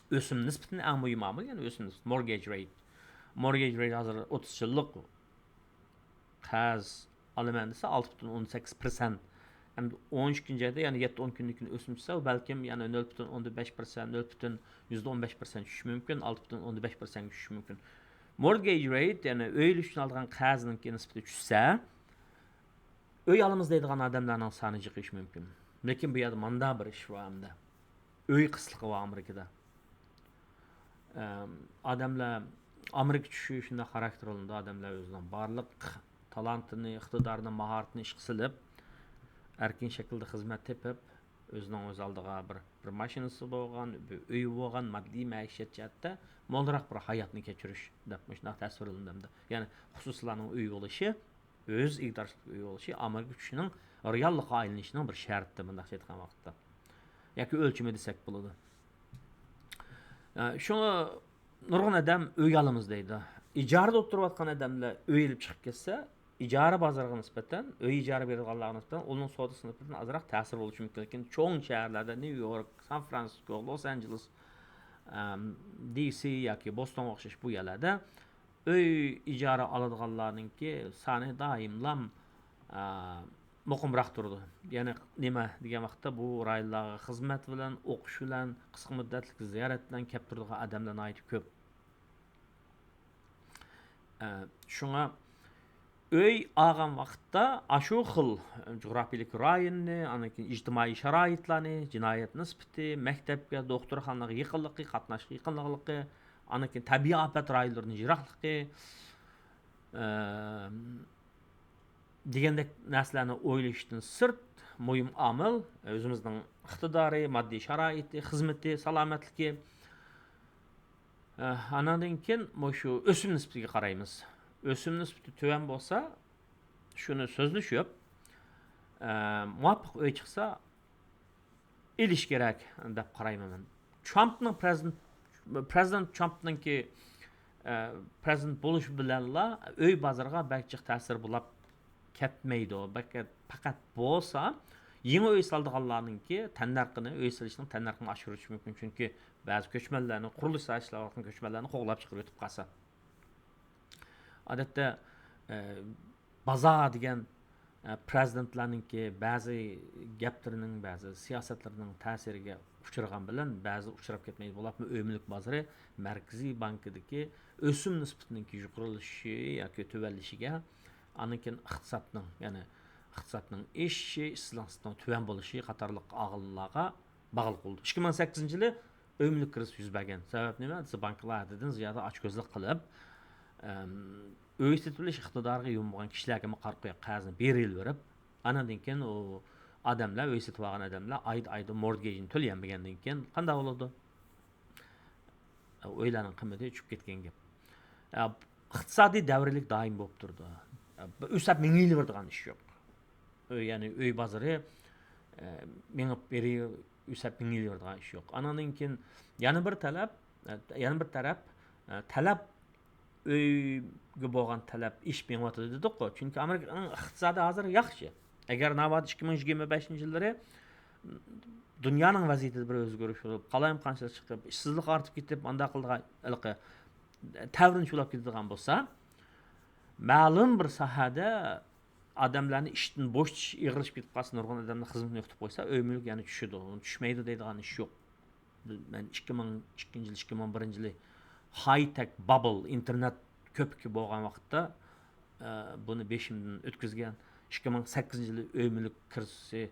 ئۆسۈم نىسبىتىنى، ئەڭ مۇھىم ئامىل، يەنى ئۆسۈم نىسبىتى، مورگېج رەيت. مورگېج رەيت ھازىر ئوتتۇز يىللىق قەرز ئالىمەن دېسە، ئالتە پۈتۈن ئوندىن سەككىز پىرسەنت. ئەمدى ئون ئىككىنچى ئايدا يەنە يەتتە ئون كۈندىن كېيىن ئۆسۈم چۈشسە، ئۇ بەلكىم يەنە نۆل پۈتۈن ئوندىن بەش پىرسەنت، نۆل پۈتۈن يۈزدە ئون بەش پىرسەنت چۈشۈشى مۇمكىن، ئالتە پۈتۈن ئوندىن بەش پىرسەنتكە چۈشۈشى مۈمكىن. Mortgage rate، يەنى ئۆي ئۈچۈن ئالىدىغان قەرزنىڭكى نىسبىتى چۈشسە، ئۆي ئالىمىز دەيدىغان ئادەملەرنىڭ سانى جىقىيىشى مۇمكىن. لېكىن بۇ يەردە ماندا بىر ئىش بار ئەمدى. ئۆي قىسلىقى بار ئامېرىكىدا. ئەم، ئادەملەر، ئامېرىكا چۈشى شۇنداق خاراكتېرلىنىدۇ، ئادەملەر ئۆزىنىڭ بارلىق تالانتىنى، ئىقتىدارىنى، ماھارىتىنى ئىشقا سېلىپ، ئەركىن شەكىلدە خىزمەت تېپىپ، ئۆزىنىڭ ئۆز ئالدىغا بىر، بىر ماشىنىسى بولغان، بىر ئۆيى بولغان، ماددىي مەئىشەت جەھەتتە مولراق بىر ھاياتنى كەچۈرۈش دەپ مۇشۇنداق تەسۋىرلىنىدۇ. يەنى خۇسۇسىيلارنىڭ ئۆيى بولۇشى، ئۆز ئىگىدارچىلىق ئۆيى بولۇشى ئامېرىكا چۈشىنىڭ رېئاللىققا ئايلىنىشىنىڭ بىر شەرتى، مۇنداقچە ئېيتقان ۋاقىتتا. ياكى ئۆلچىمى دېسەك بولىدۇ. ئە، شۇڭا نۇرغۇن ئادەم ئۆي ئالىمىز دەيدۇ. ئىجارىدە ئولتۇرۇۋاتقان ئادەملەر ئۆي ئېلىپ چىقىپ كەتسە، ئىجارە بازىرىغا نىسبەتەن، ئۆي ئىجارە بېرىدىغانلارغا نىسبەتەن ئۇنىڭ سودىسىغا نىسبەتەن ئازراق تەسىر بولۇشى مۇمكىن. لېكىن چوڭ شەھەرلەردە، نيۇ يورك، سان فرانسىسكو، لوس ئانژېلېس، ئەم، دى سى ياكى بوستونغا ئوخشاش بۇ يەرلەردە ئۆي ئىجارە ئالىدىغانلارنىڭكى سانى دائىملام، ئا، مۇقىمراق تۇرىدۇ. يەنى نېمە دېگەن ۋاقىتتا، بۇ رايونلارغا خىزمەت بىلەن، ئوقۇش بىلەن، قىسقا مۇددەتلىك زىيارەت بىلەن كەپ تۇرىدىغان ئادەملەر ناھايىتى كۆپ. ئە، شۇڭا ئۆي ئالغان ۋاقىتتا ئاشۇ خىل جۇغراپىيەلىك رايوننى، ئاندىن كېيىن ئىجتىمائىي شارائىتلارنى، جىنايەت نىسبىتى، مەكتەپكە، دوختۇرخانىغا يېقىنلىقى، قاتناشقا يېقىنلىقلىقى، ئاندىن كېيىن تەبىئىي ئاپەت رايونلىرىدىن يىراقلىقى، ئە، دېگەندەك نەرسىلەرنى ئويلىشىشتىن سىرت، مۇھىم ئامىل ئۆزىمىزنىڭ ئىقتىدارى، ماددىي شارائىتى، خىزمىتى، سالامەتلىكى. ئە، ئاناندىن كېيىن مۇشۇ ئۆسۈم نىسبىتىگە قارايمىز. ئۆسۈم نىسبىتى تۆۋەن بولسا، شۇنى سۆزلىشىپ، ئە، مۇۋاپىق ئۆي چىقسا، ئېلىش كېرەك دەپ قارايمەن مەن. ترامپنىڭ پرېزىدېنت، پرېزىدېنت ترامپنىڭكى، ئە، پرېزىدېنت بولۇشى بىلەنلا ئۆي بازىرىغا بەك جىق تەسىر بولۇپ كەتمەيدۇ. بەك، پەقەت بولسا يېڭى ئۆي سالىدىغانلارنىڭكى تەننەرخىنى، ئۆي سېلىشنىڭ تەننەرخىنى ئاشۇرۇۋېتىشى مۇمكىن. چۈنكى بەزى كۆچمەنلەرنى، قۇرۇلۇش ساھەسىدە ئىشلەۋاتقان كۆچمەنلەرنى قوغلاپ چىقىرىۋېتىپ قالسا. ئادەتتە، ئە، بازار دېگەن، ئە، پرېزىدېنتلارنىڭكى بەزى گەپلىرىنىڭ، بەزى سىياسەتلىرىنىڭ تەسىرىگە ئۇچرىغان بىلەن بەزى ئۇچراپ كەتمەيدۇ. بولۇپمۇ ئۆي مۈلۈك بازىرى مەركىزىي بانكىدىكى ئۆسۈم نىسبىتىنىڭكى يۇقىرىلىشىشى ياكى تۆۋەنلىشىگە، ئاندىن كېيىن ئىقتىسادنىڭ، يەنى ئىقتىسادنىڭ ئېشىشى، ئىشسىزلىقنىڭ تۆۋەن بولۇشى قاتارلىق ئامىللارغا باغلىق بولىدۇ. ئىككى مىڭ سەككىزىنچى يىلى ئۆي مۈلۈك كىرىزىسى يۈز بەرگەن. سەۋەب نېمە دېسە، بانكىلار ھەددىدىن زىيادە ئاچكۆزلۈك قىلىپ، ئەم، ئۆي سېتىۋېلىش ئىقتىدارىغا ئىگە بولمىغان كىشىلەرگىمۇ قارا قويۇق قەرزنى بېرىۋېرىپ، ئاناندىن كېيىن ئۇ ئادەملەر، ئۆي سېتىۋالغان ئادەملەر ئايدا، ئايدا مورتگېجنى تۆلىيەلمىگەندىن كېيىن قانداق بولىدۇ؟ ئۆيلەرنىڭ قىممىتى چۈشۈپ كەتكەن گەپ. ئە، ئىقتىسادىي دەۋرىيلىك دائىم بولۇپ تۇرىدۇ. ئە، ئۆسۈپ مېڭىۋېرىدىغان ئىش يوق. ئۆي، يەنى ئۆي بازىرى، ئە، مېڭىپ بېرى-، ئۆسۈپ مېڭىۋېرىدىغان ئىش يوق. ئانىڭدىن كېيىن يەنە بىر تەلەپ، ئە، يەنە بىر تەرەپ، ئە، تەلەپ، ئۆيگە بولغان تەلەپ ئېشىپ مېڭىۋاتىدۇ دېدۇققۇ. چۈنكى ئامېرىكىنىڭ ئىقتىسادى ھازىر ياخشى. ئەگەر ناۋادا ئىككى مىڭ يىگىرمە بەشىنچى يىللىرى دۇنيانىڭ ۋەزىيىتىدە بىر ئۆزگىرىش بولۇپ، قالايمىقانچىلىق چىقىپ، ئىشسىزلىق ئارتىپ كېتىپ، ئانداق قىلىدىغان ھېلىقى تەۋرىنىش بولۇپ كېتىدىغان بولسا، مەلۇم بىر ساھەدە ئادەملەرنى ئىشتىن بوشىتىش ئېغىرلىشىپ كېتىپ قالسا، نۇرغۇن ئادەملەر خىزمىتىنى يوقىتىپ قويسا، ئۆي مۈلۈك يەنە چۈشىدۇ. ئۇنى چۈشمەيدۇ دەيدىغان ئىش يوق. مەن ئىككى مىڭ ئىككىنچى يىل، ئىككى مىڭ بىرىنچى يىلى ھاي تېك بابل، ئىنتېرنېت كۆپۈكى بولغان ۋاقىتتا، ئە، بۇنى بېشىمدىن ئۆتكۈزگەن. ئىككى مىڭ سەككىزىنچى يىلى ئۆي مۈلۈك كىرىزىسى،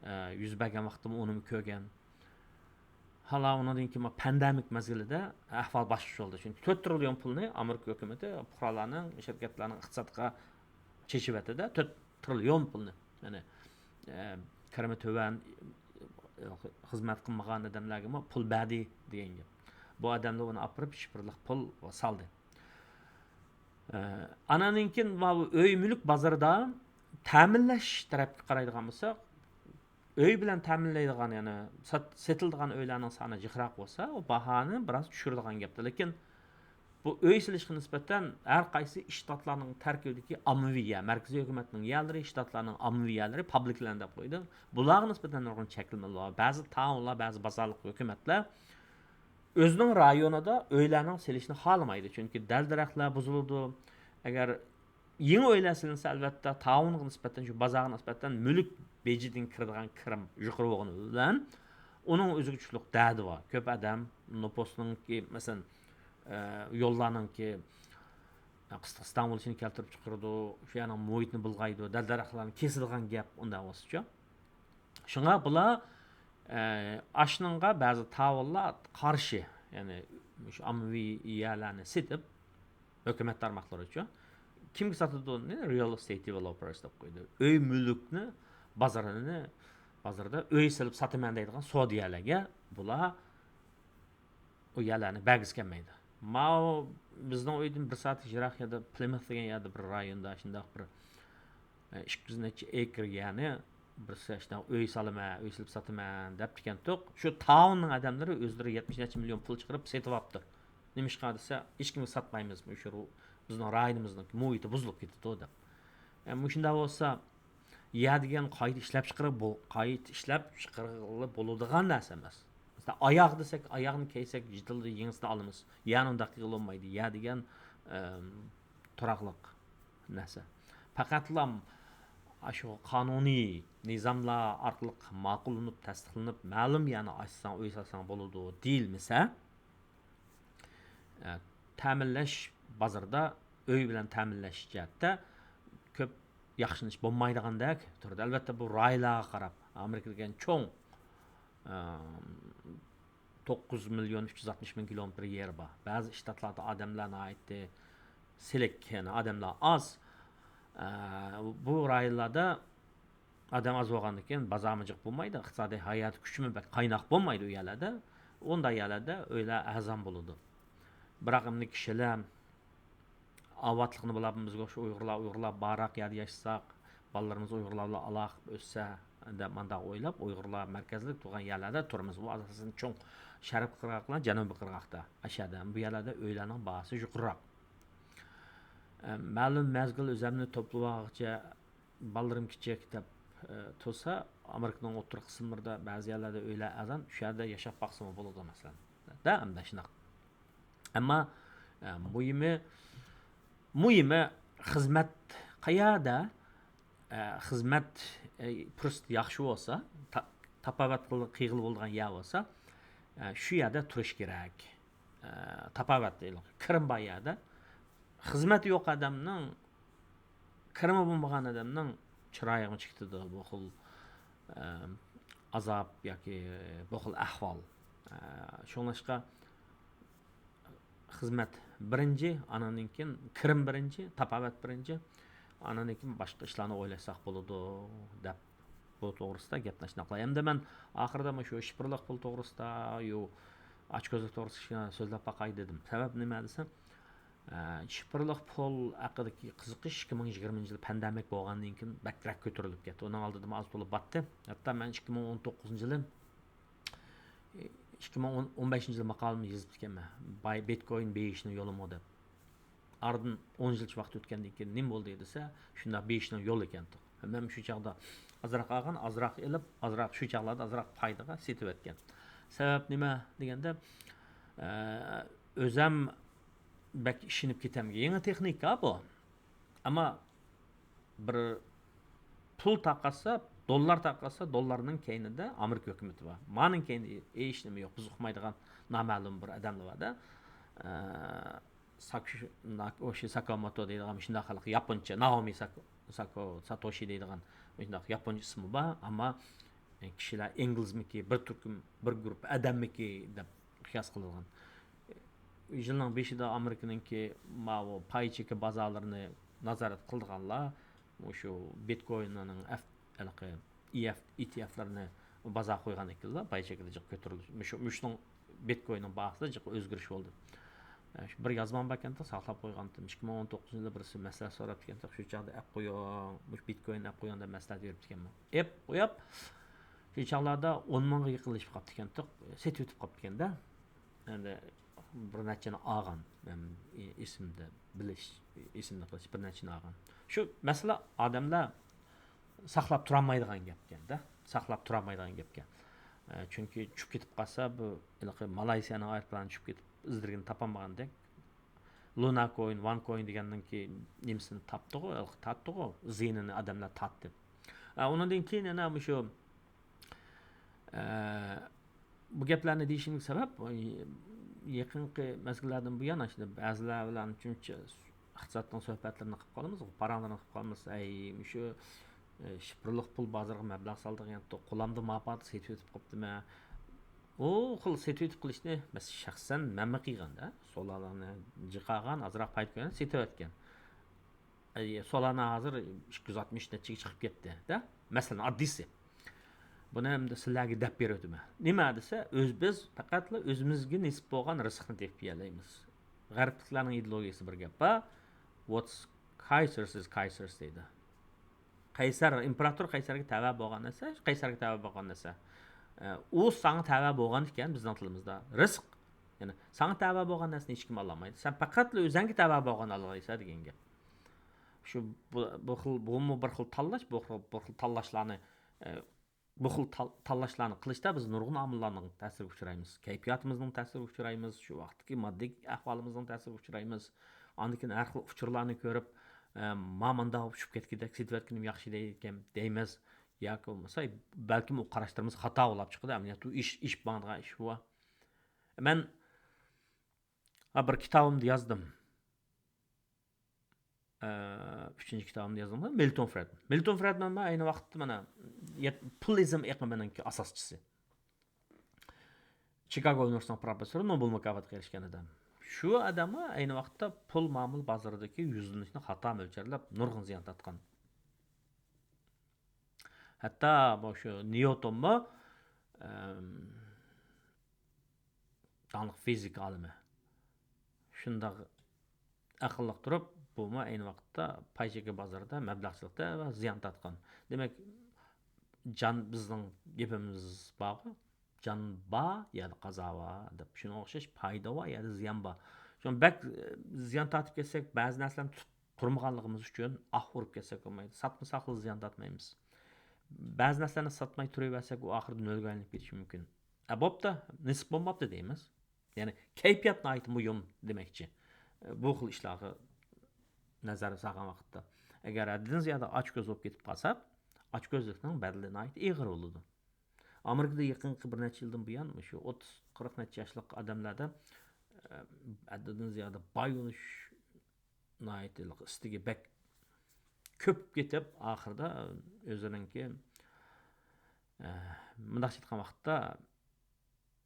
ئە، يۈز بەرگەن ۋاقىتتىمۇ ئۇنىمۇ كۆرگەن. ھالا ئۇنىڭدىن كېيىن پاندېمىك مەزگىلىدە ئەھۋال باشقىچە بولدى. چۈنكى تۆت تىرىليون پۇلنى ئامېرىكا ھۆكۈمىتى پۇقرالارنىڭ، شىركەتلەرنىڭ ئىقتىسادىغا چېچىۋەتتى-دە، تۆت تىرىليون پۇلنى. يەنى، ئە، كىرىمى تۆۋەن، خىزمەت قىلمىغان ئادەملەرگىمۇ پۇل بەردى دېگەن گەپ. بۇ ئادەملەر ئۇنى ئاپىرىپ شىفىرلىق پۇل سالدى. ئە، ئاناندىن كېيىن ماۋۇ ئۆي مۈلۈك بازىرىدا تەمىنلەش تەرەپكە قارايدىغان بولساق، ئۆي بىلەن تەمىنلەيدىغان، يەنى سات-، سېتىلىدىغان ئۆيلەرنىڭ سانى جىقراق بولسا، ئۇ باھانى بىراز چۈشۈرىدىغان گەپتە. لېكىن بۇ ئۆي سېلىشقا نىسبەتەن ھەر قايسى شتاتلارنىڭ تەركىبىدىكى ئاممىۋى يەر، مەركىزىي ھۆكۈمەتنىڭ يەرلىرى، شتاتلارنىڭ ئاممىۋى يەرلىرى، پابلىك لەند دەپ قويىدۇ. بۇلارغا نىسبەتەن نۇرغۇن چەكلىمىلەر بار. بەزى تاۋۇنلار، بەزى بازارلىق ھۆكۈمەتلەر ئۆزىنىڭ رايونىدا ئۆيلەرنىڭ سېلىشنى خالىمايدۇ. چۈنكى دەل-دەرەخلەر بۇزۇلىدۇ. ئەگەر يېڭى ئۆيلەر سېلىنسا، ئەلۋەتتە، تاۋۇنغا نىسبەتەن، شۇ بازارغا نىسبەتەن مۈلۈك بېجىدىن كىرىدىغان كىرىم يۇقىرى بولغىنى بىلەن، ئۇنىڭ ئۆزىگە چۈشلۈك دەردى بار. كۆپ ئادەم نوپۇسنىڭكى، مەسىلەن، ئە، يوللارنىڭكى قىستىق-، قىستاڭ بولۇشىنى كەلتۈرۈپ چىقىرىدۇ، شۇ يەرنىڭ مۇھىتىنى بۇلغايدۇ، دەل-دەرەخلەرنى كېسىدىغان گەپ، ئۇنداق بولسىچۇ. شۇڭا بۇلار، ئە، ئاشۇنىڭغا بەزى تاۋۇنلار قارشى، يەنى شۇ ئاممىۋى يەرلەرنى سېتىپ، ھۆكۈمەت تارماقلىرىچۇ، كىمگە ساتىدۇ ئۇنى؟ رىئال ئېستېيت دېۋېلوپېرس دەپ قويدى. ئۆي مۈلۈكنى، بازىرىنى، بازاردا ئۆي سېلىپ ساتىمەن دەيدىغان سودىيەلەرگە بۇلار ئۇ يەرلەرنى بەرگۈسى كەلمەيدۇ. ماۋۇ بىزنىڭ ئۆيدىن بىر سائەت يىراق يەردە، پلىمۇث دېگەن يەردە بىر رايوندا شۇنداق بىر، ئە، ئىككى يۈز نەچچە ئېكر يەرنى بىرسى شۇنداق ئۆي سالىمەن، ئۆي سېلىپ ساتىمەن دەپتىكەنتۇق. شۇ تاۋۇننىڭ ئادەملىرى ئۆزلىرى يەتمىش نەچچە مىليون پۇل چىقىرىپ سېتىۋاپتۇ. نېمىشقا دېسە، ھېچكىمگە ساتمايمىز، مۇشۇ بىزنىڭ رايونىمىزنىڭ مۇھىتى بۇزۇلۇپ كېتىدۇ دەپ. ئە، مۇشۇنداق بولسا، يەر دېگەن قايتا ئىشلەپ چىقىرىپ بو-، قايتا ئىشلەپ چىقىرغىلى بولىدىغان نەرسە ئەمەس. مىسال، ئاياغ دېسەك، ئاياغنى كىيسەك، يېتىلدى، يېڭىسىنى ئالىمىز. يەرنى ئۇنداق قىلغىلى بولمايدۇ. يەر دېگەن، ئەم، تۇراقلىق نەرسە. پەقەتلا ئاشۇ قانۇنىي نىزاملار ئارقىلىق ماقۇللىنىپ، تەستىقلىنىپ، مەلۇم يەرنى ئاچساڭ، ئۆي سالساڭ بولىدۇ دېيىلمىسە، ئە، تەمىنلەش بازىرىدا ئۆي بىلەن تەمىنلەش جەھەتتە كۆپ ياخشىلىنىش بولمايدىغاندەك تۇرىدۇ. ئەلۋەتتە، بۇ رايلارغا قاراپ، ئامېرىكا دېگەن چوڭ، ئە، توققۇز مىليون ئۈچ يۈز ئاتمىش مىڭ كىلومېتىر يېرى بار. بەزى شتاتلاردا ئادەملەر ناھايىتى سېلىك، يەنى ئادەملەر ئاز. ئە، بۇ رايونلاردا ئادەم ئاز بولغاندىكىن بازارمۇ جىق بولمايدۇ، ئىقتىسادىي ھاياتىي كۈچىمۇ بەك قايناق بولمايدۇ ئۇ يەرلەردە. ئۇنداق يەرلەردە ئۆيلەر ئەرزان بولىدۇ. بىراق ئەمدى كىشىلەر ئاۋاتلىقنى بۇلار بىزگە ئوخشاش ئۇيغۇرلار، ئۇيغۇرلار بارراق يەردە ياشىساق، بالىلىرىمىز ئۇيغۇرلار بىلەن ئالاقە ئۆتسە دەپ مانداق ئويلاپ، ئۇيغۇرلار مەركەزلىك تۇرغان يەرلەردە تۇرىمىز. بۇ ئاساسەن چوڭ شەرقىي قىرغاق بىلەن جەنۇبىي قىرغاقتا، ئاشۇ يەردە. بۇ يەرلەردە ئۆيلەرنىڭ باھاسى يۇقىرىراق. ئە، مەلۇم مەزگىل ئۆزۈمنى توپلىۋالغۇچە بالىلىرىم كىچىك دەپ، ئە، تۇرسا، ئامېرىكىنىڭ ئوتتۇرا قىسىملىرىدا بەزى يەرلەردە ئۆيلەر ئەرزان، شۇ يەردە ياشاپ باقسىمۇ بولىدۇ، مەسىلەن. دە، ئەمدى شۇنداق. ئەمما، ئە، مۇھىمى، مۇھىمى خىزمەت قەيەردە، ئە، خىزمەت، ئە، پۇرسىتى ياخشى بولسا، تا-، تاپاۋەت قىل-، قىلغىلى بولىدىغان يەر بولسا، ئە، شۇ يەردە تۇرۇش كېرەك. ئە، تاپاۋەت، كىرىم بار يەردە. خىزمەت يوق ئادەمنىڭ، كىرىمى بولمىغان ئادەمنىڭ چىرايىغىمۇ چىقىدۇ بۇ خىل، ئە، ئازاب ياكى بۇ خىل ئەھۋال. ئە، شۇڭلاشقا خىزمەت بىرىنچى، ئانىڭدىن كېيىن كىرىم بىرىنچى، تاپاۋەت بىرىنچى، ئانىڭدىن كېيىن باشقا ئىشلارنى ئويلاشساق بولىدۇ دەپ، بۇ توغرىسىدا گەپنى ئاشۇنداقلا. ئەمدى مەن ئاخىرىدا مۇشۇ شىفىرلىق پۇل توغرىسىدا، يو، ئاچكۆزلۈك توغرىسىدا كىچىككىنە سۆزلەپ باقاي دېدىم. سەۋەب نېمە دېسە، ئە، شىفىرلىق پۇل ھەققىدىكى قىزىقىش ئىككى مىڭ يىگىرمىنچى يىل پاندېمىك بولغاندىن كېيىن بەكرەك كۆتۈرۈلۈپ كەتتى. ئۇنىڭ ئالدىدىمۇ ئاز تولا باتتى. ھەتتا مەن ئىككى مىڭ ئون توققۇزىنچى يىلى، ئىككى مىڭ ئون بەشىنچى يىلى ماقالىمنى يېزىپتىكەنمەن. باي-، بىتكوين بېيىشنىڭ يولىمۇ دەپ. ئارىدىن ئون يىلچە ۋاقىت ئۆتكەندىن كېيىن نېمە بولدى دېسە، شۇنداق بېيىشنىڭ يولى ئىكەنتۇق. ھەم شۇ چاغدا ئازراق ئالغان، ئازراق ئېلىپ، ئازراق شۇ چاغلاردا ئازراق پايدىغا سېتىۋەتكەن. سەۋەب نېمە دېگەندە، ئە، ئۆزەم بەك ئىشىنىپ كېتەمگە. يېڭى تېخنىكا بۇ. ئەمما بىر پۇل تارقاتسا، دوللار تارقاتسا، دوللارنىڭ كەينىدە ئامېرىكا ھۆكۈمىتى بار. مانىڭ كەينىدە ھېچ نېمە يوق، بىز ئۇقمايدىغان نامەلۇم بىر ئادەملەر بار-دە. ئە، ساكشى-، ناك-، ئوشى ساكاموتو دەيدىغان مۇشۇنداق خەلق ياپونچە، نائومى ساكو-، ساكو-، ساتوشى دەيدىغان مۇشۇنداق ياپونچە ئىسمى بار. ئەمما، ئە، كىشىلەر ئىنگلىزمىكى، بىر تۈركۈم، بىر گۇرۇپپا ئادەممىكى دەپ قىياس قىلىدىغان. يىلنىڭ بېشىدا ئامېرىكىنىڭكى ماۋۇ پاي چېكى بازارلىرىنى نازارەت قىلىدىغانلار مۇشۇ بىتكويننىڭ ئەف-، ھېلىقى ئى ئېف، ئى تى ئېفلىرىنى بازارغا قويغان ئىكەنلەر، پاي چېكىدە جىق كۆتۈرۈلۈش. مۇشۇ، مۇشۇنىڭ بىتكويننىڭ باھاسىدا جىق ئۆزگىرىش بولدى. ئە، شۇ بىر يازمام باركەنتى، ساقلاپ قويغانتىم. ئىككى مىڭ ئون توققۇزىنچى يىلى بىرسى مەسلىھەت سوراپتىكەنتى، شۇ چاغدا ئەپ قويۇڭ، مۇشۇ بىتكوين ئەپ قويۇڭ دەپ مەسلىھەت بېرىپتىكەنمەن. ئەپ قويۇپ، شۇ چاغلاردا ئون مىڭغا يېقىنلىشىپ قاپتىكەنتى، سېتىۋېتىپ قاپتىكەن-دە. ئەمدى بىر نەچچىنى ئالغان، مەن ئېسىمدە بىلىش، ئېسىمدە قېلىش، بىر نەچچىنى ئالغان. شۇ مەسىلە ئادەملەر ساقلاپ تۇرالمايدىغان گەپكەن-دە، ساقلاپ تۇرالمايدىغان گەپكەن. ئە، چۈنكى چۈشۈپ كېتىپ قالسا، بۇ ھېلىقى مالايسىيانىڭ ئايروپىلانى چۈشۈپ كېتىپ، ئىز دېرىكىنى تاپالمىغاندەك، لۇنا كوين، ۋان كوين دېگەننىڭكى نېمىسىنى تاپتىغۇ، تارتتىغۇ، زىيىنىنى ئادەملەر تارتتى. ئە، ئۇنىڭدىن كېيىن يەنە مۇشۇ، ئە، بۇ گەپلەرنى دېيىشىمگە سەۋەب، يېقىنقى مەزگىللەردىن بۇيان، ئاشۇنداق بەزىلەر بىلەن شۇنچە ئىقتىسادنىڭ سۆھبەتلىرىنى قىلىپ قالىمىز، پاراڭلىرىنى قىلىپ قالىمىز. ئەي، مۇشۇ، ئە، شىفىرلىق پۇل بازىرىغا مەبلەغ سالدىغان، قولامدا ماپاتى سېتىۋېتىپ قاپتىمەن. ئۇ خىل سېتىۋېتىپ قىلىشنى، مەسىلەن، شەخسەن مەنمۇ قىلغاندا، سولانلارنى جىقاغان، ئازراق پايدا كۆرگەن، سېتىۋەتكەن. ئەي، سولانا ھازىر ئىككى يۈز ئاتمىش نەچچىگە چىقىپ كەتتى، دە. مەسىلەن، ئاددىيسى. بۇنى ئەمدى سىلەرگە دەپ بېرىۋېتىمەن. نېمە دېسە، ئۆز، بىز پەقەتلا ئۆزىمىزگە نېسىپ بولغان رىزىقنى تېپىپ يېيەلەيمىز. غەربلىكلەرنىڭ ئىدېئولوگىيىسى بىر گەپ بار. What's Kaiser's is Kaiser's دەيدۇ. قەيسەر، ئىمپېراتور قەيسەرگە تەۋە بولغان نەرسە، قەيسەرگە تەۋە بولغان نەرسە. ئە، ئۇ ساڭا تەۋە بولغان ئىكەن، بىزنىڭ تىلىمىزدا. رىزىق. يەنى ساڭا تەۋە بولغان نەرسىنى ھېچكىم ئالالمايدۇ. سەن پەقەتلا ئۆزەڭگە تەۋە بولغان ئالالايسەن دېگەن گەپ. شۇ، بۇ، بۇ خىل، بۇمۇ بىر خىل تاللاش، بۇ خىل، بۇ خىل تاللاشلارنى، ئە، بۇ خىل تال-، تاللاشلارنى قىلىشتا بىز نۇرغۇن ئامىللارنىڭ تەسىرىگە ئۇچرايمىز. كەيپىياتىمىزنىڭ تەسىرىگە ئۇچرايمىز. شۇ ۋاقىتتىكى ماددىي ئەھۋالىمىزنىڭ تەسىرىگە ئۇچرايمىز. ئاندىن كېيىن ھەر خىل ئۇچۇرلارنى كۆرۈپ، ئە، ما ماندا ئۇچۇپ كەتكۈدەك، سېتىۋەتكىنىم ياخشى دەيدىكەن، دەيمىز. ياكى بولمىسا، بەلكىم ئۇ قاراشلىرىمىز خاتا بولاپ چىقىدۇ. ئەمەلىيەتتە ئۇ ئىش، ئىش بارغان ئىش بۇ. مەن، ھا، بىر كىتابىمدا يازدىم. ئە، ئۈچىنچى كىتابىمدا يازدىم. مىلتون فرېدمان. مىلتون فرېدمان مانا ئەينى ۋاقىتتا مانا يەت-، پۇلىزم ئېقىمىنىڭكى ئاساسچىسى. چىكاگو ئۇنىۋېرسىتېتىنىڭ پروفېسسورى، نوبېل مۇكاپاتىغا ئېرىشكەن ئادەم. شۇ ئادەممۇ ئەينى ۋاقىتتا پۇل مۇئامىلە بازىرىدىكى يۈزلىنىشنى خاتا مۆلچەرلەپ، نۇرغۇن زىيان تارتقان. ھەتتا بۇ شۇ نيۇتونمۇ، ئەم، داڭلىق فىزىكا ئالىمى، شۇنداق ئەقىللىق تۇرۇپ، بۇمۇ ئەينى ۋاقىتتا پاي چېكى بازىرىدا مەبلەغچىلىكتە زىيان تارتقان. دېمەك، جان، بىزنىڭ گېپىمىز بارغۇ، جان بار يەردە قازا بار دەپ. شۇنىڭغا ئوخشاش پايدا بار يەردە زىيان بار. شۇڭا بەك، ئە، زىيان تارتىپ كەتسەك، بەزى نەرسىلەرنى تۇتۇپ تۇرمىغانلىقىمىز ئۈچۈن ئاھ ئۇرۇپ كەتسەك بولمايدۇ. ساتمىساقلا زىيان تارتمايمىز. بەزى نەرسىلەرنى ساتماي تۇرۇۋەرسەك، ئۇ ئاخىرىدا نۆلگە ئايلىنىپ كېتىشى مۇمكىن. ئە، بوپتۇ، نېسىپ بولماپتۇ دەيمىز. يەنى كەيپىيات ناھايىتى مۇھىم دېمەكچى. بۇ خىل ئىشلارغا نەزەر سالغان ۋاقىتتا. ئەگەر ھەددىدىن زىيادە ئاچكۆز بولۇپ كېتىپ قالساق، ئاچكۆزلۈكنىڭ بەدىلى ناھايىتى ئېغىر بولىدۇ. ئامېرىكىدا يېقىنقى بىر نەچچە يىلدىن بۇيان، شۇ ئوتتۇز، قىرىق نەچچە ياشلىق ئادەملەردە، ئە، ھەددىدىن زىيادە باي بولۇش ناھايىتى ئىستىكى بەك كۆپ كېتىپ، ئاخىرىدا ئۆزىنىڭكى، ئە، مۇنداقچە ئېيتقان ۋاقىتتا،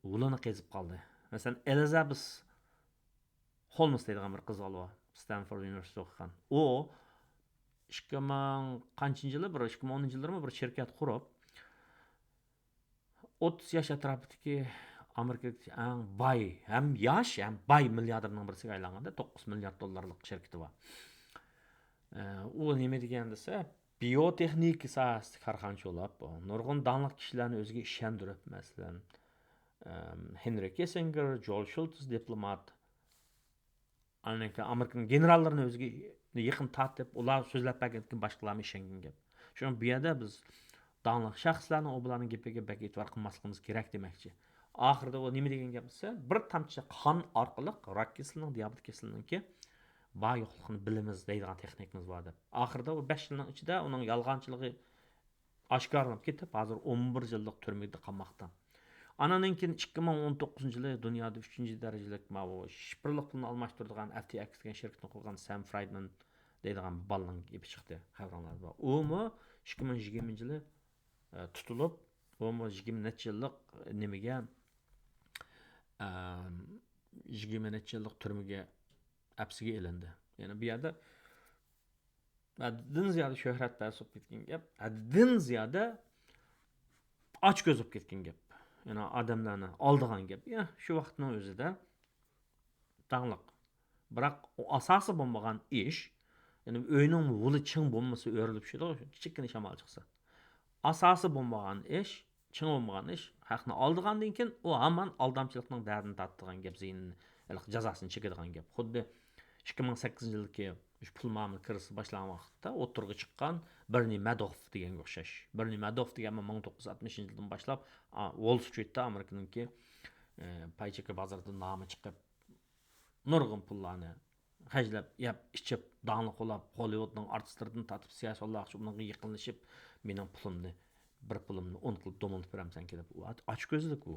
ھولىنى قېزىپ قالدى. مەسىلەن، ئېلىزابېس خولمس دەيدىغان بىر قىز بالا بار، ستانفورد ئۇنىۋېرسىتېتىدا ئوقۇغان. ئۇ ئىككى مىڭ قانچىنچى يىلى، بىر ئىككى مىڭ ئونىنچى يىللىرىمۇ بىر شىركەت قۇرۇپ، ئوتتۇز ياش ئەتراپىدىكى ئامېرىكىدىكى ئەڭ باي، ھەم ياش، ھەم باي مىلياردېرنىڭ بىرسىگە ئايلانغاندا، توققۇز مىليارد دوللارلىق شىركىتى بار. ئە، ئۇ نېمە دېگەن دېسە، بىيوتېخنىكا ساھەسىدە كارخانىچى بولاپ، نۇرغۇن داڭلىق كىشىلەرنى ئۆزىگە ئىشەندۈرۈپ، مەسىلەن، ئەم، ھېنرى كىسسىنگېر، جول شۇلتز دىپلومات، ئاندىن كېيىن ئامېرىكىنىڭ گېنېراللىرىنى ئۆزىگە يېقىن تارتىپ، ئۇلار سۆزلەپ بەرگەندىن كېيىن باشقىلارمۇ ئىشەنگەن گەپ. شۇڭا بۇ يەردە بىز داڭلىق شەخسلەرنىڭ، ئۇ بۇلارنىڭ گېپىگە بەك ئېتىبار قىلماسلىقىمىز كېرەك دېمەكچى. ئاخىرىدا ئۇ نېمە دېگەن گەپ دېسە، بىر تامچە قان ئارقىلىق راك كېسىلىنىڭ، دىيابېت كېسىلىنىڭكى بار يوقلۇقىنى بىلىمىز دەيدىغان تېخنىكىمىز بار دەپ. ئاخىرىدا ئۇ بەش يىلنىڭ ئىچىدە ئۇنىڭ يالغانچىلىقى ئاشكارىلىنىپ كېتىپ، ھازىر ئون بىر يىللىق تۈرمىدە قالماقتا. ئانىڭدىن كېيىن ئىككى مىڭ ئون توققۇزىنچى يىلى دۇنيادا ئۈچىنچى دەرىجىلىك ماۋۇ شىفىرلىق پۇلنى ئالماشتۇرىدىغان ئەف تى ئېكس دېگەن شىركەتنى قۇرغان سەم فرېيدمان دەيدىغان بالىنىڭ گېپى چىقتى، خەۋىرىڭلاردا بار. ئۇمۇ ئىككى مىڭ يىگىرمىنچى يىلى، ئە، تۇتۇلۇپ، ئۇمۇ يىگىرمە نەچچە يىللىق، ئە، نېمىگە، ئە، يىگىرمە نەچچە يىللىق تۈرمىگە، ھەپسىگە ئېلىندى. يەنى بۇ يەردە ھەددىدىن زىيادە شۆھرەتپەرەس بولۇپ كەتكەن گەپ، ھەددىدىن زىيادە ئاچكۆز بولۇپ كەتكەن گەپ. يەنى ئادەملەرنى ئالدىغان گەپ. يا، شۇ ۋاقىتنىڭ ئۆزىدە داڭلىق. بىراق ئۇ ئاساسى بولمىغان ئىش، يەنى ئۆينىڭ ھولى چىڭ بولمىسا ئۆرۈلۈپ چۈشىدۇ، كىچىككىنە شامال چىقسا. ئاساسى بولمىغان ئىش، چىڭ بولمىغان ئىش، ھەقنى ئالدىغاندىن كېيىن، ئۇ ھامان ئالدامچىلىقنىڭ دەردىنى تارتىدىغان گەپ، زىيىنىنى، ھېلىقى جازاسىنى چېكىدىغان گەپ. خۇددى ئىككى مىڭ سەككىزىنچى يىلدىكى شۇ پۇل مۇئامىلە كىرىزىسى باشلانغان ۋاقىتتا ئوتتۇرىغا چىققان بېرنى مادوف دېگەنگە ئوخشاش. بېرنى مادوف دېگەن مىڭ توققۇز يۈز ئاتمىشىنچى يىلدىن باشلاپ، ئا، ۋول سترىتتا، ئامېرىكىنىڭكى، ئە، پاي چېكى بازىرىدا نامى چىقىپ، نۇرغۇن پۇللارنى خەجلەپ، يەپ، ئىچىپ، داڭلىق بولاپ، ھوللىۋۇدنىڭ ئارتىسلىرىدىن تارتىپ، سىياسىيونلارغىچە ئۇنىڭغا يېقىنلىشىپ، مېنىڭ پۇلۇمنى، بىر پۇلۇمنى ئون قىلىپ دومىلىتىپ بېرەمسەن كېلىپ. ئۇ ئاچ-، ئاچكۆزلۈك ئۇ.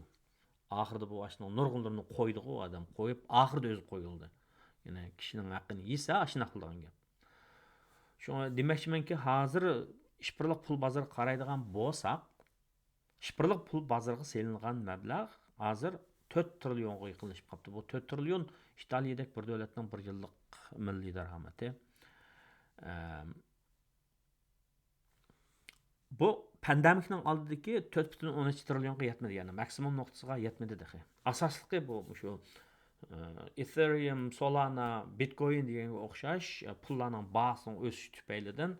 ئاخىرىدا بۇ ئاشنىڭ نۇرغۇنلىرىنى قويدىغۇ ئۇ ئادەم. قويۇپ، ئاخىرىدا ئۆزى قويۇلدى. يەنى كىشىنىڭ ھەققىنى يېسە، ئاشۇنداق قىلىدىغان گەپ. شۇڭا دېمەكچىمەنكى، ھازىر شىفىرلىق پۇل بازىرىغا قارايدىغان بولساق، شىفىرلىق پۇل بازىرىغا سېلىنغان مەبلەغ ھازىر تۆت تىرىليونغا يېقىنلىشىپ قاپتۇ. بۇ تۆت تىرىليون ئىتالىيەدەك بىر دۆلەتنىڭ بىر يىللىق مىللىي دارامىتى. ئەم، بۇ پاندېمىكنىڭ ئالدىدىكى تۆت پۈتۈن ئون ئۈچ تىرىليونغا يەتمىدى، يەنى ماكسىمۇم نۇقتىسىغا يەتمىدى تېخى. ئاساسلىقى بۇ مۇشۇ، ئە، ئېتېرىيۇم، سولانا، بىتكوين دېگەنگە ئوخشاش، ئە، پۇللارنىڭ باھاسىنىڭ ئۆسۈشى تۈپەيلىدىن،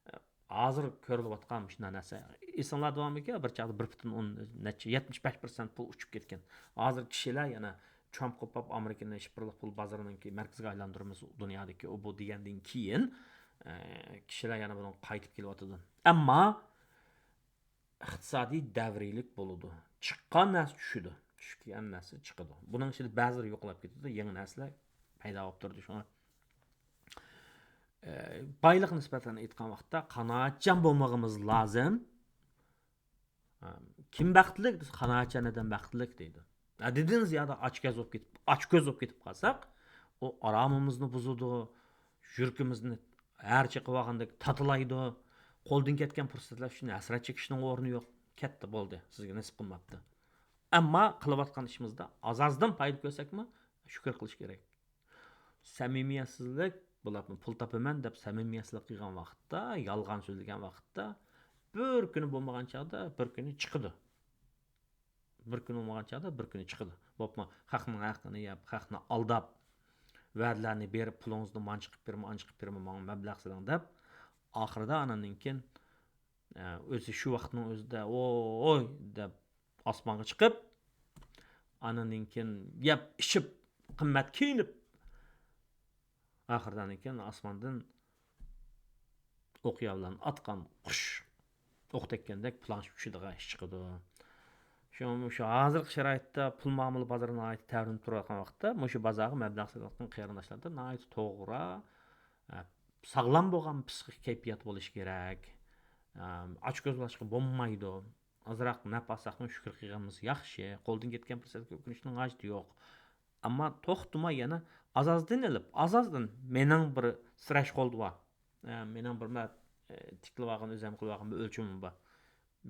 ئە، ھازىر كۆرۈلۈۋاتقان مۇشۇنداق نەرسە. ئېسىڭلاردا بارمىكىن، بىر چاغدا بىر پۈتۈن ئون نەچچە، يەتمىش بەش پىرسەنت پۇل ئۇچۇپ كەتكەن. ھازىر كىشىلەر يەنە ترامپ قوپاپ، ئامېرىكىنى شىفىرلىق پۇل بازىرىنىڭكى مەركىزىگە ئايلاندۇرىمىز دۇنيادىكى ئۇ بۇ دېگەندىن كېيىن، ئە، كىشىلەر يەنە بۇنىڭغا قايتىپ كېلىۋاتىدۇ. ئەمما ئىقتىسادىي دەۋرىيلىك بولىدۇ. چىققان نەرسە چۈشىدۇ. چۈشكەن نەرسە چىقىدۇ. بۇنىڭ ئىچىدە بەزىلىرى يوقىلاپ كېتىدۇ، يېڭى نەرسىلەر پەيدا بولۇپ تۇرىدۇ. شۇڭا، ئە، بايلىققا نىسبەتەن ئېيتقان ۋاقىتتا قانائەتچان بولمىغىمىز لازىم. ئە، كىم بەختلىك دېسە، قانائەتچان ئادەم بەختلىك دەيدۇ. ھەددىدىن زىيادە ئاچكۆز بولۇپ كېتىپ، ئاچكۆز بولۇپ كېتىپ قالساق، ئۇ ئارامىمىزنى بۇزىدۇ، يۈرىكىمىزنى ھەر چېقىۋالغاندەك تاتىلايدۇ. قولدىن كەتكەن پۇرسەتلەر ئۈچۈن ھەسرەت چېكىشنىڭ ئورنى يوق. كەتتى، بولدى، سىزگە نېسىپ قىلماپتۇ. ئەمما قىلىۋاتقان ئىشىمىزدا ئاز-ئازدىن پايدا كۆرسەكمۇ، شۈكۈر قىلىش كېرەك. سەمىمىيەتسىزلىك، بۇلارمۇ پۇل تاپىمەن دەپ سەمىمىيەتسىزلىك قىلغان ۋاقىتتا، يالغان سۆزلىگەن ۋاقىتتا، بىر كۈنى بولمىغان چاغدا بىر كۈنى چىقىدۇ. بىر كۈنى بولمىغان چاغدا بىر كۈنى چىقىدۇ. بولۇپمۇ خەقنىڭ ھەققىنى يەپ، خەقنى ئالداپ، ۋەدىلەرنى بېرىپ، پۇلىڭىزنى مانچە قىلىپ بېرىمەن، ئانچە قىلىپ بېرىمەن، ماڭا مەبلەغ سېلىڭ دەپ، ئاخىرىدا ئانىڭدىن كېيىن، ئە، ئۆزى شۇ ۋاقىتنىڭ ئۆزىدە، ۋوي دەپ ئاسمانغا چىقىپ، ئانىڭدىن كېيىن يەپ، ئىچىپ، قىممەت كىيىنىپ، ئاخىرىدا ئانىڭدىن كېيىن ئاسماندىن ئوقيا بىلەن ئاتقان قۇش ئوق تەگكەندەك پىلانچە چۈشىدىغان ئىش چىقىدۇ. شۇڭا مۇشۇ ھازىرقى شارائىتتا پۇل مۇئامىلە بازىرى ناھايىتى تەۋرىنىپ تۇرۇۋاتقان ۋاقىتتا، مۇشۇ بازارغا مەبلەغ سېلىۋاتقان قېرىنداشلاردا ناھايىتى توغرا، ئە، ساغلام بولغان پسىخىك كەيپىيات بولۇشى كېرەك. ئەم، ئاچكۆز بولۇشقا بولمايدۇ. ئازراق نەپ ئالساقمۇ شۈكۈر قىلغىنىمىز ياخشى. قولدىن كەتكەن پۇرسەتكە ئۆكۈنۈشنىڭ ھاجىتى يوق. ئەمما توختىماي يەنە ئاز-ئازدىن ئېلىپ، ئاز-ئازدىن مېنىڭ بىر سرەشخولد بار. ئە، مېنىڭ بىر مە-، ئە، تىكلىۋالغان، ئۆزۈم قىلىۋالغان بىر ئۆلچىمىم بار.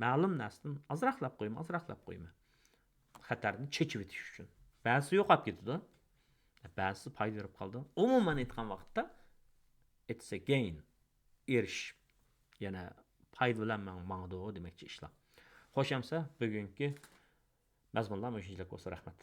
مەلۇم نەرسىدىن ئازراقلاپ قويىمەن، ئازراقلاپ قويىمەن. خەتەرنى چېچىۋېتىش ئۈچۈن. بەزىسى يوقاپ كېتىدۇ. بەزىسى پايدا بېرىپ قالىدۇ. ئومۇمەن ئېيتقان ۋاقىتتا، it's a gain. ئېرىشىش. يەنە پايدا بىلەن ماڭ-، ماڭىدۇ دېمەكچى ئىشلار. خوش ئەمسە، بۈگۈنكى مەزمۇنلار مۇشۇنچىلىك بولسۇن. رەھمەت.